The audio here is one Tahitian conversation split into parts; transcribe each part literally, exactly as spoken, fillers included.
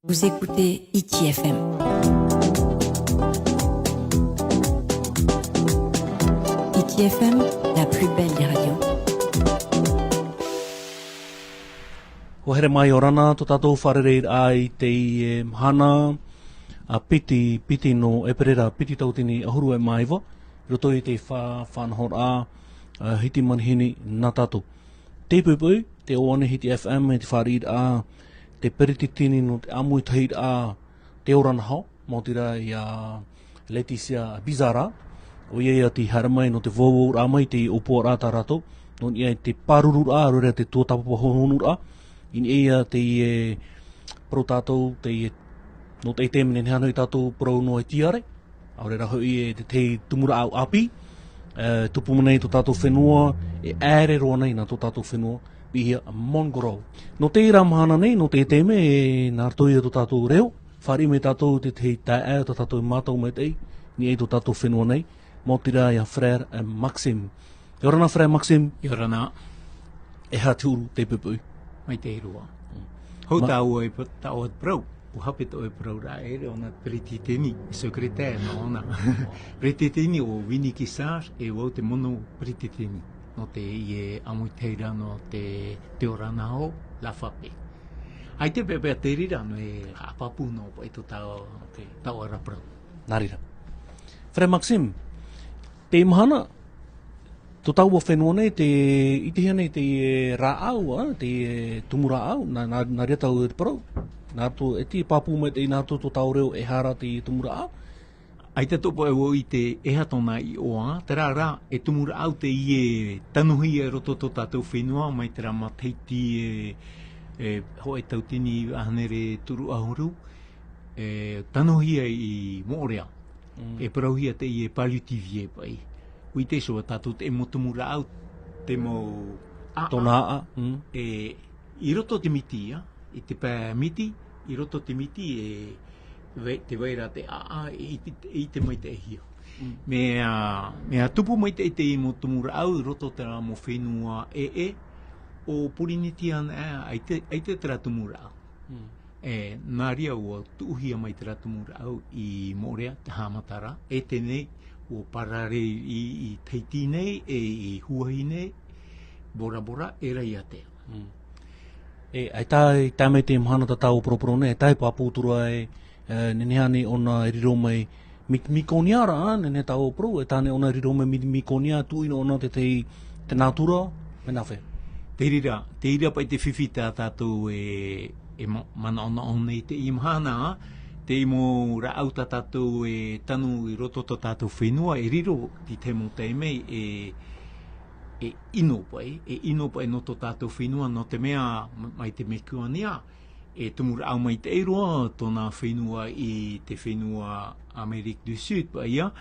Vous écoutez Hiti F M. Hiti F M, la plus belle des radios. ʻUa haere mai, ʻia ora na tō tātou fārereiraʻa i teie mahana, ā, piti, piti nō ʻēperēra, piti tauatini ʻahuru mā iva, i roto i te fā-, faʻanahoraʻa, ā, Hiti Manihini nā tātou. Te poʻipoʻi, tē ʻō nei Hiti F M, e te fāriʻiraʻa, te peretiteni nō te ʻāmuitahiraʻa Te Ora Na Hao, maoti rā ia Laetitia Bizarra, ʻoia ia tei haere mai nō te vauvau mai i te ʻōpuaraʻa tā rātou, nō niʻa i te pārururaʻa, ʻaore rā te tuatāpapa hohonuraʻa, i niʻa ia teie parau tātou, teie, nō teie taime nei, nehenehe ānei tātou parau nō e tiare, ʻaore rā hoʻi e te, te tumu rāʻau ʻāpī, e, tupu mai nei tō tātou fenua, e ʻaere roa nei nā tō tātou fenua, piʻihia Mangrove. Nō teie rā mahana nei, nō teie taime, e, nā roto ia tō tātou reo, fāriʻi mai tātou te, te taeaʻe, tō tātou mātau maitaʻi, i niʻa i tō tātou fenua nei, maoti rā ia Frère, e, Maxime. ʻIa ora na, Frère Maxime. ʻIa ora na. E aha te huru, te poʻipoʻi? Maitaʻi roa. Hou Ma- tāua e pa-, tāua parau. ʻUa hape tō ʻoe parau rā, e ʻere ʻōna peretiteni, secrétaire, nō ʻōna. Peretiteni ʻo Winnie Kissart, e au te mono peretiteni. Nō teie ʻāmuitahiraʻa nō te, Te Ora Na Hao, la FAPE. ʻAita paʻi, paʻi te reira, nō e haʻapāpū noa paʻi tō tāua, Ok. tāua ra parau. Nā reira. Frère Maxime, teie mahana, tō tāua fenua nei, tē ʻitehia nei teie rāʻau, ā, teie tumu rāʻau, nā, nā, nā reira tāua e parau. Nā roto, e te pāpū mai teie nā roto tō tāua reo e aha rā teie tumu rāʻau. ʻAita tō paʻi vau i ʻite e aha tōna iʻoa, terā rā, e tumu rāʻau teie tanohia i roto tō tātou fenua, mai terā matahiti e, e, hōʻē tauatini iva hānere toru ʻahuru, e, tanohia i Moʻorea. Mm. E parauhia teie paludivier paʻi. ʻUa ʻite ā tātou te mau tumu rāʻau, te mau ʻāʻā. Tōna ʻāʻā, mm. E, i roto te miti, ā, i te pae miti, i roto te miti, e, vai-, tē vai ra te ʻāʻā, e ʻite, e ʻite maitaʻihia. Mm. Mea, mea tupu maitaʻi teie mau tumu rāʻau i roto terā mau fenua ʻē, ʻo Pōrīnetia anaʻe, ʻaita, ʻaita terā tumu rāʻau. Mm. E, nā reira ʻua tuʻuhia mai terā tumu rāʻau i Moʻorea, te haʻamataraʻa, e teie nei, ʻua parare i, i Tahiti nei, e i Huahi nei, Bora Bora, e Raʻiātea. Mm. E, ʻaita, i tae mai teie mahana tā tāua e paraparau nei, ʻaita e pāpū atu ra e, e, nehenehe ānei ʻōna e riro mai, Mi-, Mikonia rā, nehenehe tāua e parau, ʻaita ānei ʻōna e riro mai Mi-, Mikonia, tuʻu ʻino ʻōna te, te, te nātura, mea nāfea. Te reira, te reira paʻi te fifi tā tātou e, e ma-, manaʻonaʻo nei i teie mahana, teie mau rāʻau tā tātou e tanu i roto tō tātou fenua, e riro i te mau taime, e, e ʻino paʻi, e ʻino paʻi nō tō tātou fenua, nō te mea ma-, mai te Mekūānia, e tumu rāʻau maitaʻi roa tōna fenua i te fenua Amérique du Sud paʻi ïa.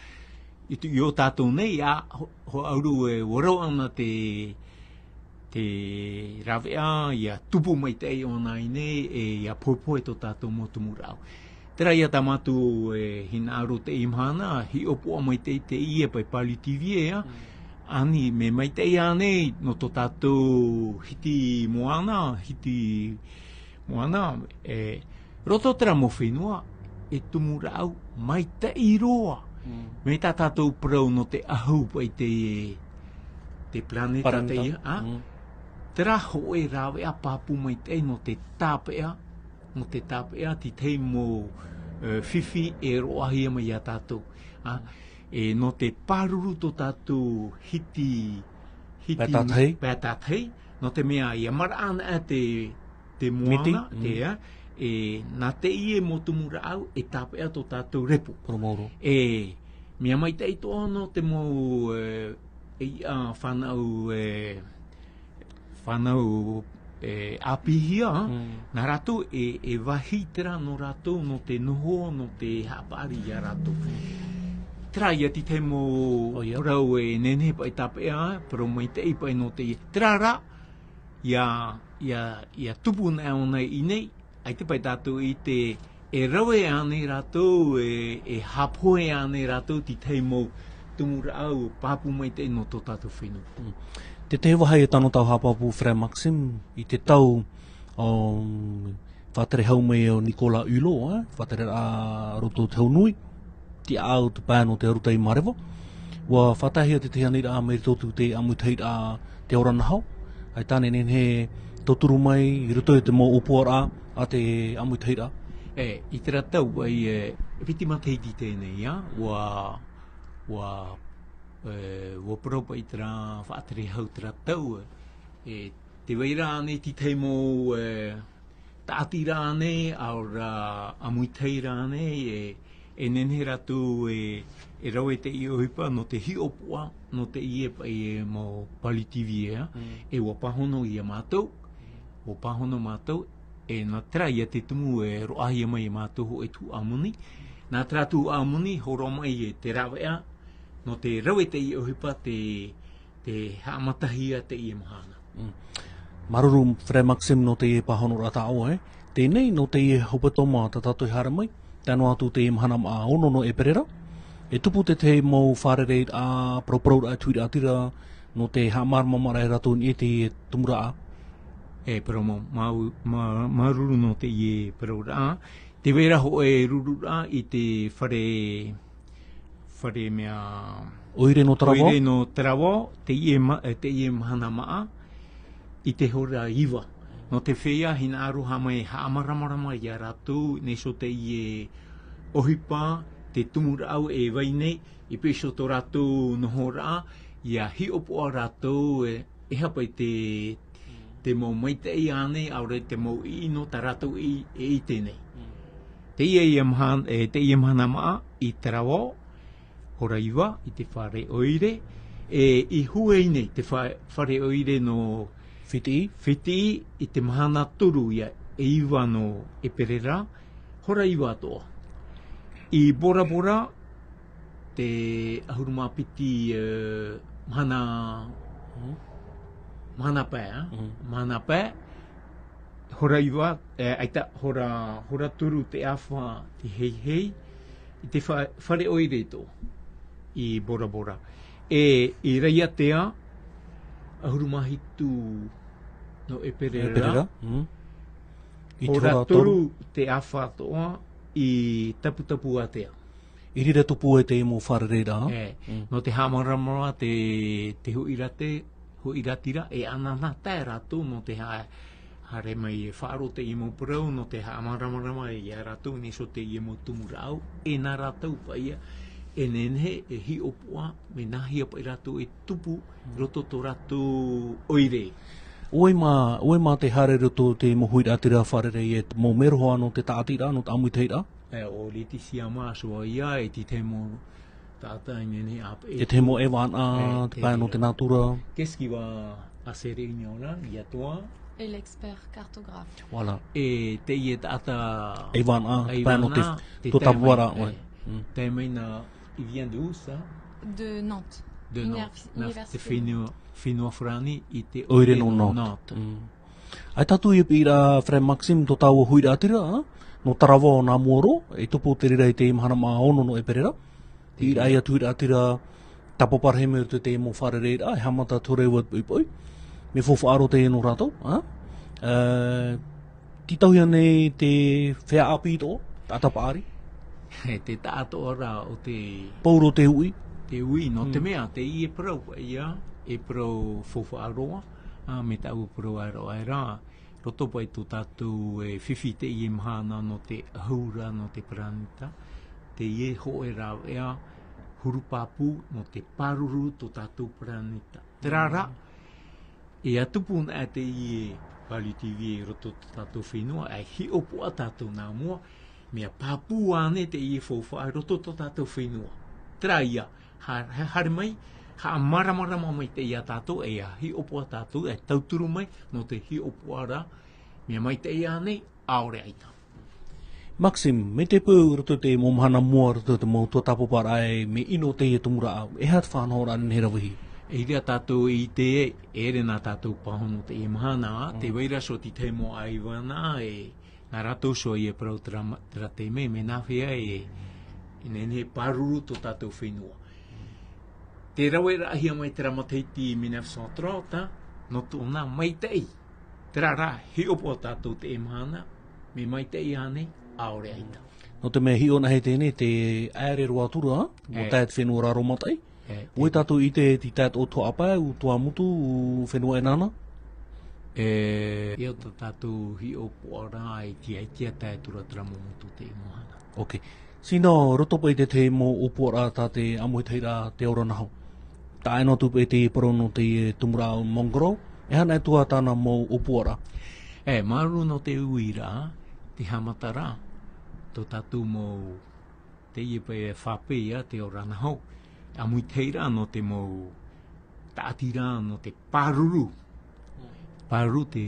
I te, i ō tātou nei, ā, ho-, hoʻi ʻaore e ʻua rave ana te, te rāveʻa, ʻia tupu maitaʻi ʻōna i ʻō nei, e ʻia pohepohe tō tātou mau tumu rāʻau. Terā ïa tā mātou e hinaʻaro teie mahana, hiʻopoʻa maitaʻi teie paʻi paludivier, ā. Mm. Ani, mea maitaʻi ānei, nō tō tātou Hiti moana, Hiti moana, e, roto terā mau fenua, e tumu rāʻau maitaʻi roa. Mm. Mai tā tātou parau nō te ʻahu paʻi te, te paraneta Paraneta. teie, ā? Mm. Terā hōʻē rāveʻa pāpū maitaʻi nō te tāpeʻa, nō te tāpeʻa, te tahi mau, e, fifi e roaʻahia mai iā tātou, ā? E, nō te pāruru tō tātou Hiti, Hiti Pae tātahi. Pae tātahi, nō te mea ʻia maraʻa ana te, te Miti, moana, mm. te, ā, e, nā teie mau tumu rāʻau, e tāpeʻa tō tātou repo. Parau maoro. E, mea maitaʻi atoʻa nō te mau, e, e, ā, fānau, e, fānau, e, ʻāpīhia, Mm. nā rātou e, e vāhi terā nō rātou, nō te noho, nō te haʻapaʻari iā rātou. Terā ïa te tahi mau ʻO ia. parau e nehenehe paʻi tāpeʻa, parau maitaʻi paʻi nō te, terā rā, ʻia, ʻia, ʻia tupu nei ʻōna i ʻō nei, ʻaita paʻi tātou i ʻite e rave ānei rātou, e, e haʻapohe ānei rātou te tahi mau tumu rāʻau pāpū maitaʻi nō tō tātou fenua. Mm. Te tahi vāhi e tano tāua haʻapāpū, Frère Maxime, i te tau, um, Faʻatere hau mai o Nicolas Hulot, eh, faʻatere a roto te hau nui, te au te pae nō te arutai mareva. Ua faʻatahia te tehaniraʻa mai roto te ʻamuitahiraʻa te ora naho. Ai tāne nehenehe tauturu mai i roto i te mau ʻōpuaraʻa a te ʻamuitahiraʻa. E, i terā tau, ai, e, piti matahiti teie, ia, ua, ua, e, ua parau paʻi terā faʻatere hau terā tau, e, te vai ra ānei te tahi mau, e, tāʻatiraʻa ānei, ʻaore rā ʻamuitahiraʻa ānei, e, e nehenehe rātou e, e rave teie ʻohipa nō te hiʻopoʻa, nō teie paʻi e mau palliatifs, e, ua pāhono ia mātou, ua pāhono mātou, e nā terā ia te tumu e roaʻahia mai ia mātou hōʻē tuhaʻa moni, nā terā tuhaʻa moni, hōroʻa mai e te rāveʻa, nō te rave teie ʻohipa te, te haʻamatahia teie mahana. Mm. Māuruuru, Frère Maxime, nō teie pāhonoraʻa tā ʻoe, e. Teie nei, nō teie hepetoma tā tātou e haere mai, tae noa atu teie mahana māʻa ono nō ʻēperēra. E tupu te tahi mau fārereiraʻa, parauparauraʻa, tuiraʻatira, nō te haʻamāramarama e rātou i teie tumu ra. E, parau mau, māu-, mā-, māuruuru nō teie parauraʻa. Te vai ra hōʻē rururaʻa i te fare fare mea ʻoire nō Taravao? ʻOire nō Taravao, teie ma-, e, teie mahana māʻa, i te hora iva. Nō te feiā, hinaʻaro haere mai haʻamāramarama ia rātou, nā iho teie ʻohipa, te tumu rāʻau e vai nei, i pīhaʻi iho tō rātou nohoraʻa, ʻia hiʻopoʻa rātou, e, e aha paʻi te, te mau maitaʻi ānei, ʻaore te mau ʻino tā rātou i, e ʻite nei. Mm. Teie ia mahan-, e, teie mahana māʻa i Taravao, hora iva i te fare ʻoire, e, i Huahine te fa-, fare ʻoire nō Fitiʻi. Fitiʻi i te mahana toru ia, e iva nō ʻēperēra, hora iva atoʻa. I Bora Bora, te ʻahuru mā piti, e, mahana, Mm. mahana pae, e? Mm. Mahana pae, hora iva, e, ʻaita, hora, hora toru te ʻāfa te heihei, i te fa-, fare ʻoire atoʻa, i Bora Bora. E, i Raʻiātea, ʻahuru mā hitu nō ʻēperēra. ʻĒperēra, mm. I te hora toru te ʻāfa atoʻa i Taputapuātea. I reira tupu ai te mau fārereiraʻa. E, Mm. nō te haʻamāramarama te, te huiraʻatira, huiraʻatira, e anaanatae rātou nō te ha-, haere mai e faʻaroʻo teie mau parau, nō te haʻamāramarama ia rātou, nā iho teie mau tumu rāʻau, e nā rātou paʻi ia, e nehenehe, e hiʻopoʻa, mea nāhea paʻi rātou e tupu, Mm. roto tō rātou ʻoire. ʻOia mā, ʻoia mā te haere roto te mau huiraʻatira fārerei e te mau mero hoʻi nō te tāʻatiraʻa, nō te ʻāmuitahiraʻa. E, ʻo Laetitia mā, so ia, e te tahi mau taʻata i nehenehe ʻāpeʻe. Te tahi mau ʻaivānaʻa, E, te te pae nō te nātura. Qu'est-ce qui va à ces réunions-là? Il y a toi. Et l'expert cartographe. Voilà. E teie taʻata ʻAivānaʻa, te pae nō te, ʻAivānaʻa, te tuatāpaparaʻa, tae mai, ouais. e, Mm. tae mai nā, il vient de où, ça? De Nantes. De Nantes. Univers-, Nā te université de fenua, Nantes. fenua farāni i te ʻoire nō Nantes. Nantes. Mm. ʻAita atu ia piʻiraʻa, Frère Maxime, tō tāua huiraʻatira, ā, nō Taravao nā mua roa, e tupu te reira i te mahana māʻa ono nō ʻēperēra. Piʻiraʻa ia te huiraʻatira, tāpapa rahi mai roto i te mau fārereiraʻa, e haʻamata atu ra vau i te poʻipoʻi. Mea faufaʻa roa teie nō rātou, ā? Ā, tītauhia nei te feiā ʻāpī atoʻa, taʻata paʻari? E te taʻatoʻa ra o te Pau roa te uʻi. Te uʻi, nō te Mm. mea, teie parau paʻi ia, e parau faufaʻa roa, ā, mai tāʻu parau aeraʻa, roto paʻi tō tātou e fifi teie mahana nō te ʻahuru nō te paranita, teie hōʻē rāveʻa huru pāpū nō te pāruru tō tātou paranita. Terā rā, Mm. e ʻa tupu ana teie palliatifs i roto tō tātou fenua, e hiʻopoʻa tātou nā mua, mea pāpū ānei teie faufaʻa i roto tō tātou fenua. Terā ia, ha-, ha-, haere mai, haʻamāramarama maitaʻi ia tātou, e ʻia hiʻopoʻa tātou, e tauturu mai, nō te hiʻopoʻa ra, mea maitaʻi ānei, ʻaore ʻaita. Maxime, mai te peu i roto i te mau mahana mua, i roto i te mau tuatāpaparaʻa, mea ʻino teie tumu rāʻau, e aha te faʻanahoraʻa nehenehe e rave? E ʻere tātou i te, e ʻere nā tātou pāhono teie mahana, Mm. te vai ra so te tahi mau ʻaivānaʻa, e nā rātou so ia parau terā ma-, terā taime, mea nāhea e, e nehenehe pāruru tō tātou fenua. Tē raveraʻahia mai terā matahiti mille neuf cent trente, nō tōna maitaʻi. Terā rā, hiʻopoʻa tātou teie mahana, Me maitaʻi ānei, ʻaore ʻaita. Nō te mea hiʻo na hei teie, te ʻaere roa atu ra, ʻo E. tae te fenua raro mataʻi. E, ʻUa e. tātou ʻite te tae o Tuhaʻa Pae, ʻo Tuamotu, ʻo Fenua ʻEnana. E, ʻia tā tātou hiʻopoʻa ra i te ʻaita tae atu ra terā mau motu teie mahana. Ok. Tino, roto paʻi i te tahi mau ʻōpuaraʻa tā te ʻāmuitahiraʻa Te Aura Naho. Taʻa ʻē noa atu paʻi te parau nō te tumu rā Mangoro, e aha atu ā tāna mau ʻōpuaraʻa. E, māuruuru nō te uiraʻa, te haʻamataraʻa, tō tātou mau, teie paʻi e faʻapeʻe ia Te Aura Naho, ʻāmuitahiraʻa nō te mau tāʻatiraʻa nō te pāruru. Pāruru te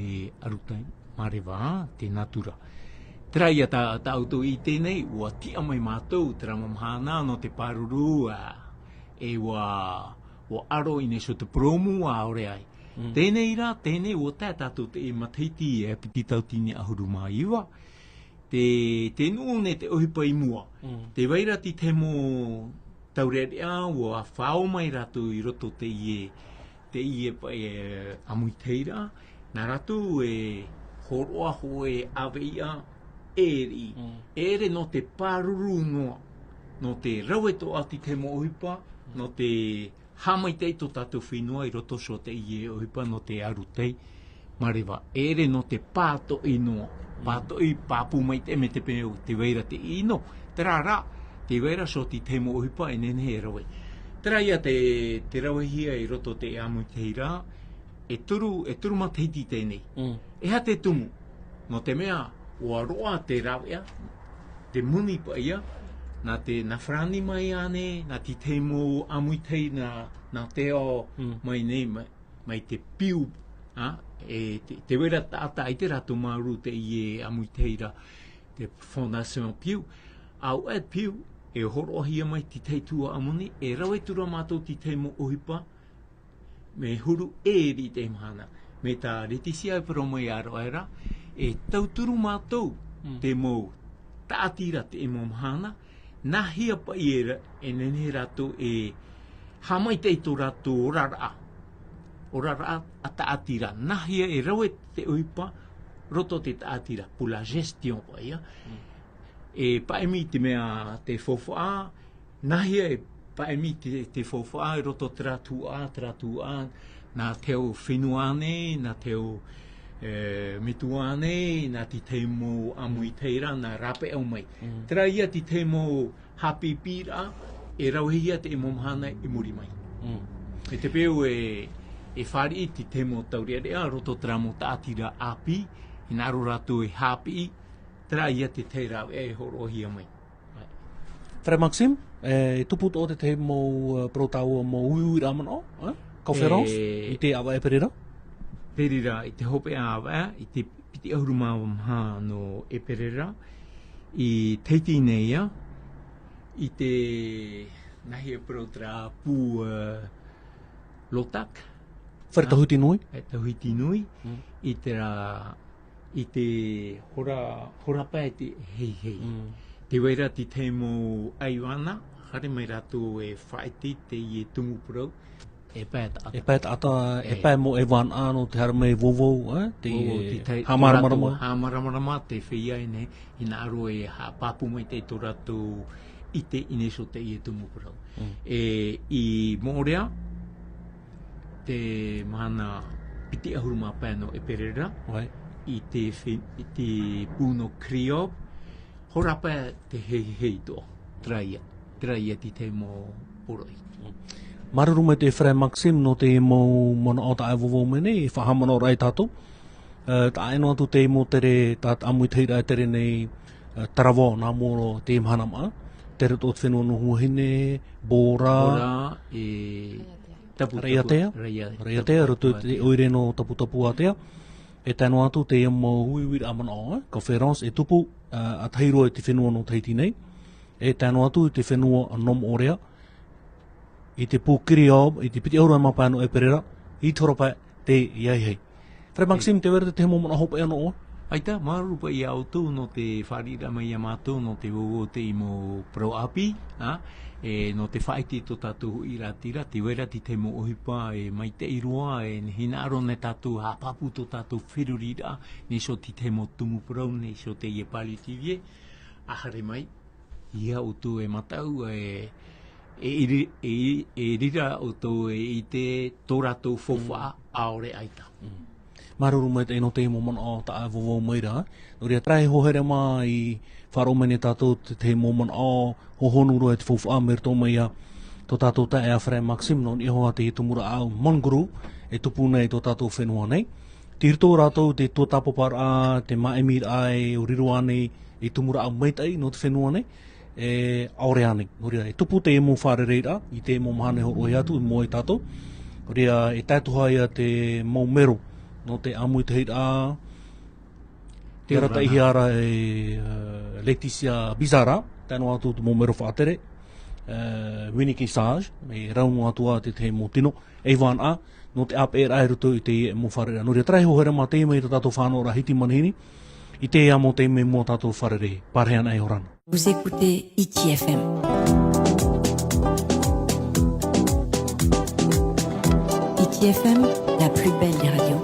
arutai, māreva, te natura. Terā ia tā, tā ʻoutou i ʻite nei, ʻua tiʻa mai mātou, terā mau mahana nō te pāruru, ā, e ʻua, ʻua aro i nei so te purōmu, ʻaore ai. Mm. Teie rā, teie ʻua tae tātou te matahiti e piti tauatini ʻahuru mā iva. Te, te nuʻu nei te ʻohipa i mua. Mm. Tē vai ra te tahi mau taureʻareʻa, ʻua faʻaō mai rātou i roto teie, teie paʻi, e, ʻāmuitahiraʻa, nā rātou e hōroʻa hōʻē ʻāvaʻe ʻē riʻi. Mm. E ʻere nō te pāruru noa, nō te rave atoʻa te tahi mau ʻohipa, nō te haʻamaitaʻi tō tātou fenua i roto so teie ʻohipa nō te arutai, māreva, e ʻere nō te pātoʻi noa, pātoʻi, pāpū maitaʻi mai te peu tē vai ra te ʻino, terā rā, tē vai ra so te tahi mau ʻohipa e nehenehe e rave. Terā ia te, te ravehia i roto te ʻāmuitahiraʻa, e toru, e toru matahiti teie. Mm. E aha te tumu? Nō te mea, ʻua roaʻa te rāveʻa, te moni paʻi ia, nā te, nā farāni mai ānei, nā te tahi mau ʻāmuitahi, nā, nā te ao Mm. mai nei, mai, mai te piu, ā, e, te, tē vai ra taʻata ʻaita rātou māuruuru teie ʻāmuitahiraʻa, te Fondation Piu, ʻaore piu, e hōroʻahia mai te tahi tuhaʻa moni, e rave atu ra mātou te tahi mau ʻohipa, mea huru ʻē riʻi teie mahana. Mai tā Laetitia e parau mai ʻāreʻa ra, e tauturu mātou Mm. te mau tāʻatiraʻa teie mau mahana, nāhea paʻi e ra-, e nehenehe rātou e haʻamaitaʻi tō rātou oraraʻa. Oraraʻa a tāʻatiraʻa. Nāhea e rave te ʻohipa roto te tāʻatiraʻa, pour la gestion paʻi ia. Mm. E paʻimi te mea te faufaʻa, nāhea e paʻimi te, te faufaʻa i roto terā tuhaʻa, terā tuhaʻa, nā te ao fenua nei, nā te ao, e, metua nei, nā te tahi mau ʻāmuitahiraʻa, nā rāpae mai. Mm. Terā ia te tahi mau haʻapiʻiraʻa, e ravehia teie mau mahana i muri mai. Mm. E te peu e, e fāriʻi te tahi mau taureʻareʻa, roto terā mau tāʻatiraʻa ʻāpī, hinaʻaro rātou e haʻapiʻi, terā ia te tahi rāveʻa e hōroʻahia mai. Frère Maxime, e, e tupu atoʻa te tahi mau, e, parau tāua mau uiuiraʻa manaʻo, e? Conférence, E. i te ʻāvaʻe ʻEperēra? Te reira, i te hopeʻa ʻāvaʻe, i te piti ʻahuru mā maha nō ʻEperēra, i Tahiti nei ia, i te, nāhea e parau terā pū, e, Lotak. Fare Tauhiti Nui? E Tauhiti Nui, Mm. i terā i te hora, hora pae te heihei. Mm. Tē vai ra te tahi mau ʻaiʻana, haere mai rātou e faʻaʻite i teie tumu parau. E pae taʻata. E pae taʻata, e E. pae mau ʻaiʻana nō te haere mai vauvau, e? Te Vauvau, te tahi, haʻamāramarama. tō rātou haʻamāramarama, te feiā nei, hinaʻaro e haʻapāpū maitaʻi tō rātou ʻite i niʻa i teie tumu parau. Mm. E, i Moʻorea, te mahana piti ʻahuru mā pae nō ʻEperēra, Right. i te fe-, i te pū nō Kriop, hora pae te heihei atoʻa, terā ia, terā ia te tahi mau poroʻi. Māuruuru maitaʻi Frère Maxime nō te mau manaʻo taʻa ʻē vauvau mai nei, e faʻahaʻamanaʻo ra ia tātou. E, taʻa ʻē noa atu te mau tere, tā te ʻāmuitahiraʻa e tere nei, e, Taravao, nā mua roa te mahana maʻa, tere atoʻa te fenua nō Huahine, Bora, Bora, e, Tapu, Tapu, Raʻiātea, Raʻiā-, Raʻiātea, Tapu, roto i te Tapuātea. ʻoire nō Taputapuātea. E tae noa atu teie mau uiuiraʻa manaʻo, e, conférence e tupu, e, ʻa tahi roa i te fenua nō Tahiti nei. E tae noa atu i te fenua nō Moʻorea, i te pū Kriop, i te piti ʻahuru mā pae nō ʻEperēra, i te hora pae te heihei. Frère Maxime, tē vai ra te tahi mau manaʻo hopeʻa nō ʻoe? ʻAita, māuruuru paʻi iā ʻoutou nō te fāriʻiraʻa mai iā mātou nō te vauvau o teie mau parau ʻāpī, ā, e, nō te faʻaʻite i tō tātou hoʻi rātira, tē vai ra te tahi mau ʻohipa, e, maitaʻi roa, e, hinaʻaro nei tātou, haʻapāpū tō tātou feruriraʻa, nei iho te tahi mau tumu parau, nei iho teie palliative, ā, haere mai, iā ʻoutou e mataʻu, e, e iri-, e, e riro ʻoutou e ʻite tō rātou faufaʻa, ʻaore ʻaita. Māuruuru maitaʻi nō teie mau manaʻo taʻa vauvau mai ra. Nō reira, terā e hoa here mā i faʻaroʻo mai nei tātou te, te mau manaʻo hohonu roa i te faufaʻa mai roto mai iā tō tātou taeaʻe Frère Maxime, nō niʻa iho ā te tumu rāʻau Manguru e tupu nei i tō tātou fenua nei. Tei roto rātou te tuatāpaparaʻa, te māʻimiraʻa e ʻua riro ānei ei tumu rāʻau maitaʻi nō te fenua nei, e, ʻaore ānei. Nō reira, e tupu teie mau fārereiraʻa, i te mau mahana e hōroʻahia atu, i mua ia tātou. Nō reira, e tae atoʻa ia te mau mero, nō te ʻāmuitahiraʻa, tē arataʻihia ra e, e, Laetitia Bizarra, tae noa atu te mau mero faʻatere, e, Winnie Kissage, e rau noa atu ā te, te mau tino, e vānaʻa, nō te ʻāpeʻeraʻa i roto i teie mau fārereiraʻa. Nō reira, terā e hoa here mā teie mai tā tātou faʻanahoraʻa Hiti Manihini, i teie amo teie mai mua tātou fārerei. Pārahi ana e ʻoe Horana. Vous écoutez Hiti F M. Hiti F M, la plus belle des radios.